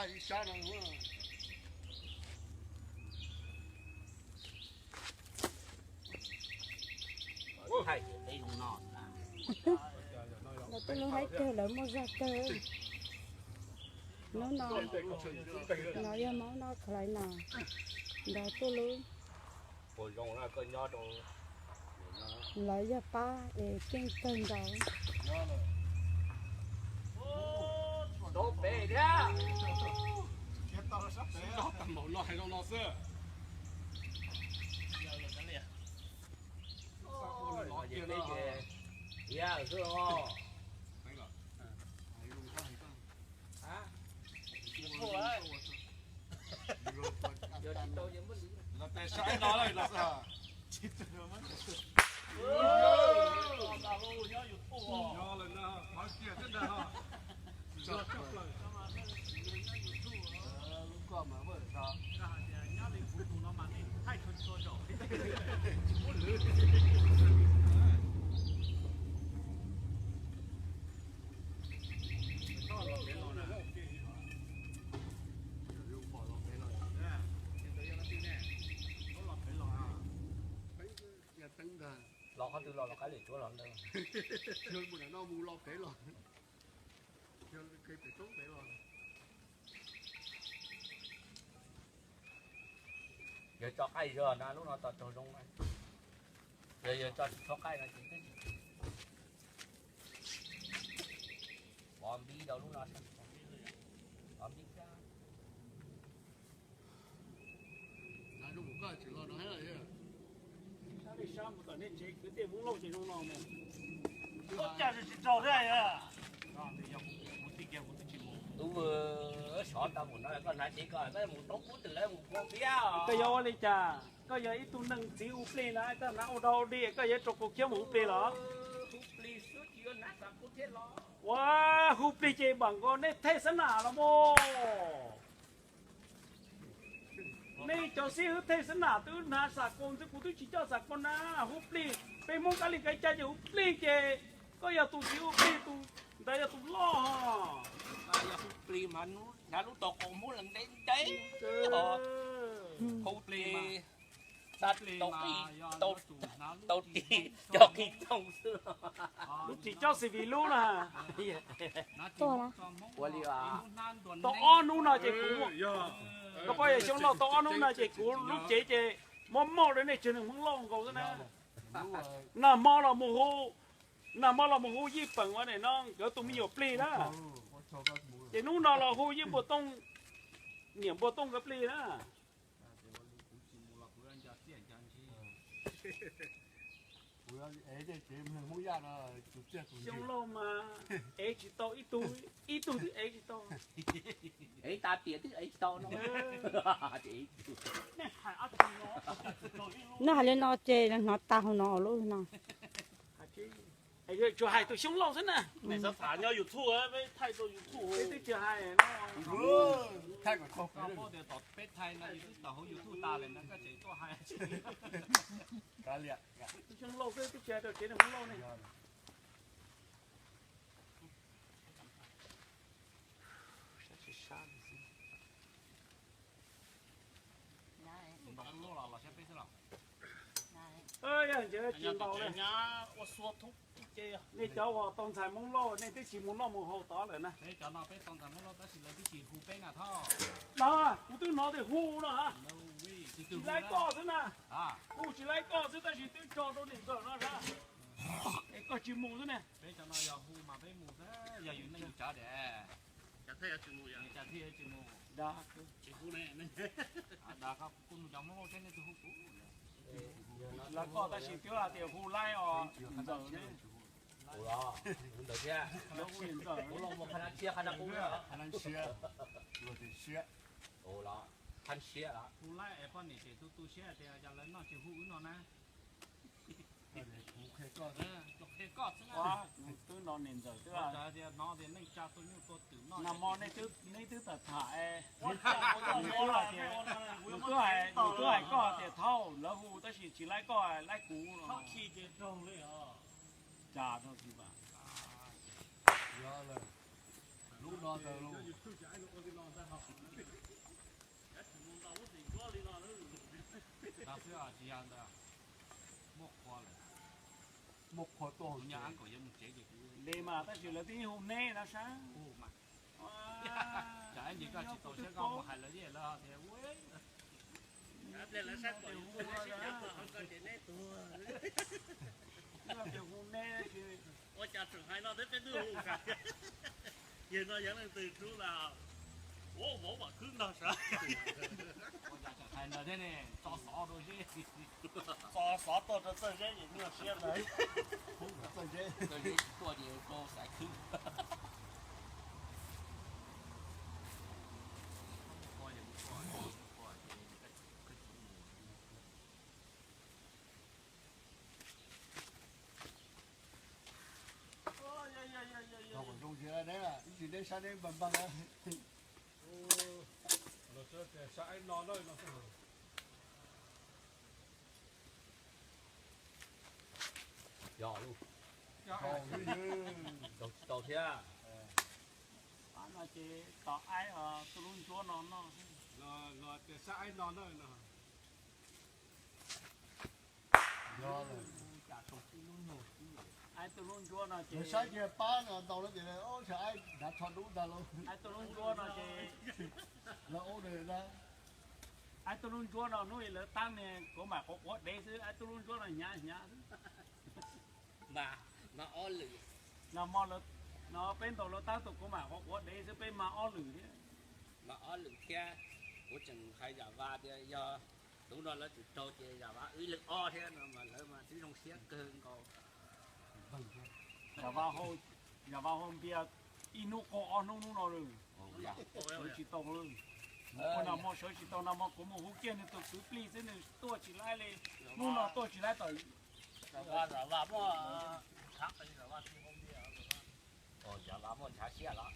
Ib sab no. Thaij peb zoo no. Nrog tuaj lub haib kawg, lawv muaj zog kawg. Hnub no, no yog Hmoob noj khav lais no, nrog tuaj lub. Puas zoo na koj nyob rau. Lawv yog pab es keej kawg nkaus. Rau pem thiab. Tag npaum no hais zoo no xwb. Los ces peb ces iab xwb os. Los tes saib no lawm los xwb. Nyob lawm na, qhov kiag thiab ntag ho. Lub koj mas vaj tso. Los qhov twg los los qab lwm tsuav los ntawd. Mus no mus los pem los. Pem roob pem los. Yog tso qaij zog na lub no tau raug zoo na. Yog, yog tso tsis txhob qaij no ces pov npib rau lub no, pov npib thiab. Sab nej sab mus tom nej tsev kwv tij Hmoob Lauj ces zoo no mus. Ua cas tsis raug thiab. Tub sov tau mus no koj hnav tsev koj mus toob kub twm lawv mus kua piab. Koj yuav ua li cas? Koj yog ib tug neeg txiv hu plig na, koj hnav ua dog ua dig koj yuav rau kuv khiab mus hu plig los? Ua hu plig ces npaum nkaus nej thej xab nam los mus. Nej cov xib hwb thej xab nam twb hnav xam kaus xwb, kuv twb tsis coj xam kaus na. Hu plig, peb Hmoob kab li kav ca ces hu plig ces koj yog tus txiv hu plig, tus ntawd yog tus loj. Yog hu plig mas hnav lub tau qaum Hmoob los ntev ntev. Hu plig, tau qij, tau ris coj qij toog xwb. Lub ris coj xi vi lub na. Ua li tau ob hnub no ces kuv, koj paub yog Xyoob Lauj, tau ob hnub no ces kuv lub cev ces mob mob rau nej tsev neeg Hmoob Lauj nkaus xwb na. Nag hmo los mus hu, nag hmo los mus hu Yij Peem ua nim no nkawd tus me nyuam plig na. Ces hnub no los hu Yij Npuas Tooj, niam Npuas Tooj nkawd plig na. Xyoob Lauj mas ev tsis tau ib tug, ib tug twb ev tsis tau. Ev tas tiam twb ev tsis tau no. Nej hais li no ces hnov tag hauv no lub no. Tsuas hais tus Xyoob Lauj xwb na. Nyob YouTube, peb thaij rau YouTube. Peb twb tsis hais, paub tias tom peb thaij no twb tawm hauv YouTube tas lawm na, koj tseem tuaj hais. Tus Xyoob Lauj xwb twb tsis hais rau tsev neeg Hmoob Lauj ne. Yog ntawd tsis ntaus li. Nej cov uas tau ntxhais Hmoob Lauj nej twb tsis mus noj mus haus tod lawm na. No, kuv twb hnov tias hu no ha. Tsis laib koj xwb na. Hu tsis laib koj xwb tab sis twb tso rau niam ntxawm no sab. Es koj tsis mus xwb ne. Laib koj tab sis twb hais tias hu laib os. Ntxawm ne. Ntawd thiab. Hu niam ntxawm. Hu los mus qhov no tshiab qhov no qub na. Qhov siab los. Hu laib es poj niam ces tu tu siab tias yog lawv noj tsis hu wb no na. Twb no niam ntxawm twb, nag hmo nej twb tawm tham es, nws twb hais, nws twb hais koj tias thaub lawv hu tab sis tsis laib koj laib kuv no. Cas rau tsis vam. Lub no ntawd los. Muaj qhua lawm. Muaj qhua tuaj hauv nyob tsev. Li mas tab sis lawv twb hu neb no sab. Tsam ib ntsis koj tsis tau siab koj mus hais lawv thiab lawv tias ua tias hu neb. Ua cas tseem hais no thiab peb twb hu, yawg no yog leej twg rub las, ua vauv mam khwb nrog sawv. Ua cas tseem hais no thiab ne, tso xov rau seb. Tso xov tuaj rau Txawj Zeb es nyuaj siab ntag. Txawj Zeb, Txawj Zeb tsis tuaj ces rau Xaiv khwb. Zoo siab neb, ib tsis neb sab neb npag npag na. Sab no no. Yog lub, yog tsis tau thiab. Ab no ces tos aib os, tuaj lub ntsuab no noj. Los tias sab aib no na no. Aib tuaj lub ntsuab no ces saib kiag pab no ntau lawm ces ub, aib nrhav tsho dub ntag lauj. Aib tuaj lub ntsuab no ces lawv ub, aib tuaj lub ntsuab no hnub lawv tab ne kuv mam quav quav dev xwb, aib tuaj lub ntsuab no hnyav hnyav xwb. Mas, mas ob lwm. Nag hmo no peb ntaus lawv tab tus kuv mam quav quav dev xwb, peb mag ob lwm thiab. Mas ob lwm thiab, kuv tseem hais Zam Vas tias yog tus no lawv tsis raug ces Zam Vas wb ib leeg ob thiab no mas lawv mas twb zoo siab kawg nkaus. Zam Vas hau npias ib hnub qaug ob hnub hnub no lawm. Sawv tsis tau lawm. Ua nag hmo sawv tsis tau, nag hmo kuv mus hu kiag nws tus kwv Plig xwb nws tuaj tsis laib li. Hnub no tuaj tsis laib tom. Zam Vas muaj ntshav siab los,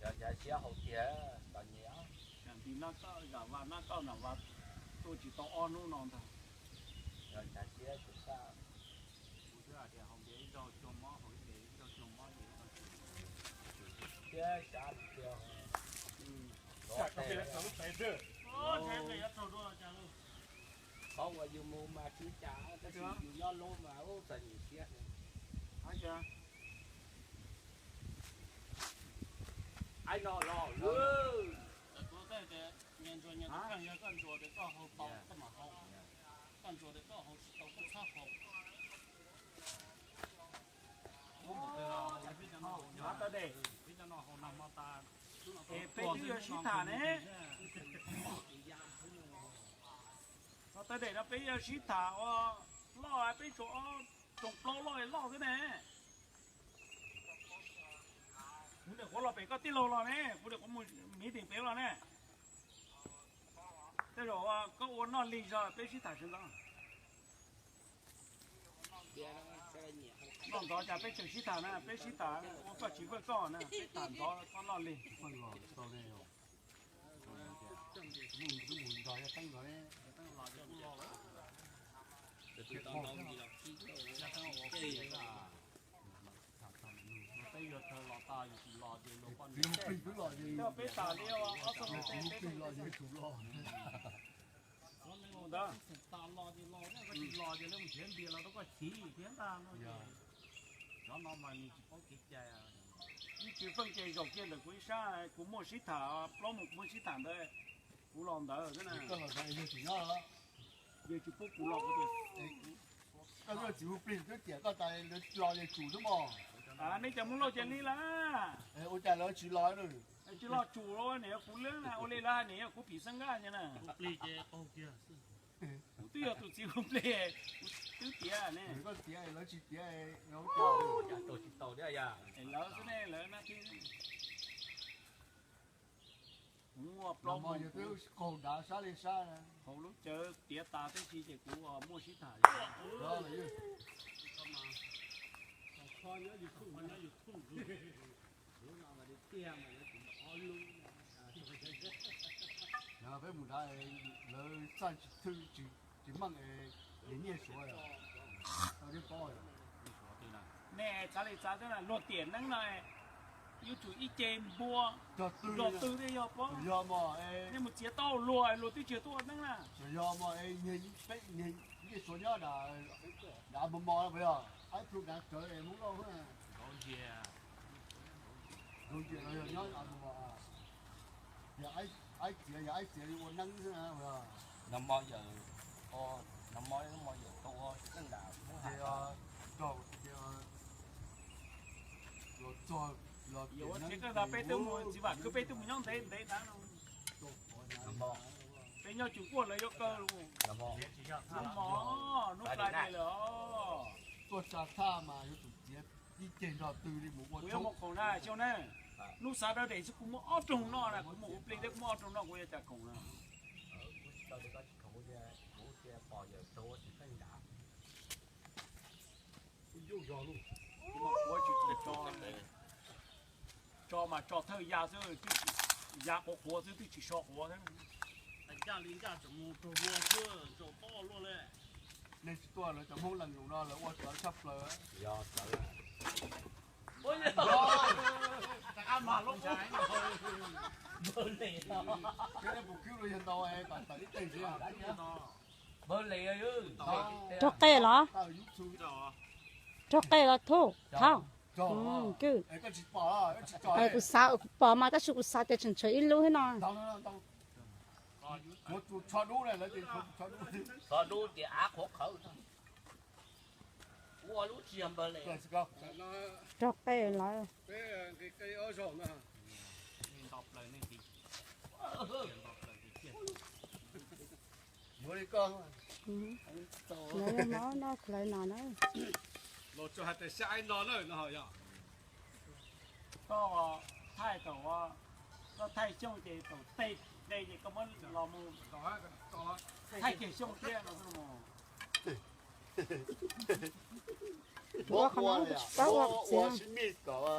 yog ntshav siab hau tiag txom nyem. Zam Vas nab koj, Zam Vas tuaj tsis tau ob hnub no ntag. Yog ntshav siab ces xaj. Kuv twb hais tias hau npias ib zaug cuag mob, hau ib npias ib zaug cuag mob li. Thiab xav tias qhov uas yus mus mas tsis cas, tab sis yus nyob lub mas ub txom nyem siab. Aib no los. Koj ntsuas tias koj hau tau koj mam hau, koj ntsuas tias koj hau tsis tau koj txhob hau. Tawv dej, es peb twb yuav sib tham ne. Tawv dej no peb yuav sib tham ua loj, peb tsuas ob tsoom plaub loj loj xwb ne. Kuv niam qhuav los pem koj tij laug los ne, kuv niam qhuav mus miv tim pem los ne. Tej zaum koj ua noj lig zog peb sib tham sawv ntxov. Noj ntxov cas peb tseem sib tham na, peb sib tham ua koj tsis faj koj na, peb tham ntxov koj noj lig. Peb tham li ob txog ntawd, los ces lawv mus nrhiav npias los rau koj chiv thiab ntag no. Cov no mas nws tsis paub kev cai. Ib tsis feej ces zaum kiag ntawm kuv ib sab, kuv muaj sib tham, plaub mus kuv muaj sib tham ntawd, kuv los ntawd xwb na. Yog tsis pub kuv los kuv tias, koj txiv hu plig twb tiam koj tas los li tsum xwb mos. Nej cov Hmoob Lauj ces li lawm. Ua cas lawv tsis los? Tsis los tsum, niam yog kuv lab na, ua li lawv hais niam yog kuv pim xeeb nqaj na. Kuv twb yog tus txiv hu plig, kuv twb tiav ne. Koj tiav lawv tsis tiav, cas tsis tau thiab yog lawv xwb ne, lawv na. Kuv muaj plaub hmo qaug dav sab li sab, hauv lub cawv tiav tas tib si ces kuv muaj sib tham. Peb mus dav lawv txaj tsis thwj tsis meej, nyiaj suav, tau thiab paub. Nej txav li txav xwb na, luag tiam neeb no. Yuav tsum ib ce npua, nrog tw thiaj yog pob. Nej mus txiav tau luag, luag twb tsis tuaj ua neeb na. Yog mas, nyiag peb nyiag suav nyob dav mos mos puas yog? Aib plhu dav tsawv Hmoob Lauj. Nyob aib txiav, yog aib txiav yuav ua neeb xwb. Nag hmo yawm, nag hmo lub hmo yawm tau ua neeb nram Hmoob Hais. Yuav ua txiv kawg ntag, peb twb mus txiv vam khwb, peb twb mus nyob ntev ntev ntag no. Peb nyob Tsuas Kuaj lawv yuav kaw los. Hnub no, hnub Friday lawm os. Tuaj tsa thaj mas yuav tsum txiav ib ceg nrog tw li mus ua. Kuv yuav mus khoom na xyoo na. Hnub Saturday xwb kuv muaj ob rooj noj na, kuv mus ua plig thiab kuv muaj ob rooj noj, kuv yuav tsa khoom na. Kuv tsis tau tias koj tsis khoom, kuv tias pom yawm tsaug ua tsis feej nrad. Kuv tsis tso, tso mas tso thawj ya xwb, twb tsis, ya quav quav xwb, twb tsis so quav thiab. Ncaj li ncaj tseem mus raug luag xwb, tsaus pob luaj li. Nej tsis tuaj lawv cov Hmoob lees lus no lawv ua txawv tshaj plaws. Yog txawv. Rov qab mag lub ub. Npawg Lis, nej puas khwb luag yawg ntau es kom tawm ib teg xwb. Npawg Lis, rog qe los? Rog qe los thuj thauj. Koj tsis pom, kuv xav kuv pom mas tab sis kuv xav tias tseem tshuav ib lub thiab no. Yuav tsum tsho dub na, lawv tias tsho dub. Tsho dub ces av qhuav qhawv. Ua lub tsis yog npawg Lis. Rog qe lawm. Yuav li koj. Lawv noj noj hlawv no na. Los tsuas hais tias xyab aib no na no yog. Koj thaij thaum, koj thaij xyoo ces thaum tej qe ces koj muab los mus thaij kiag xyoo thiab no. Ua qhov no kuv tsis paub ua txiav.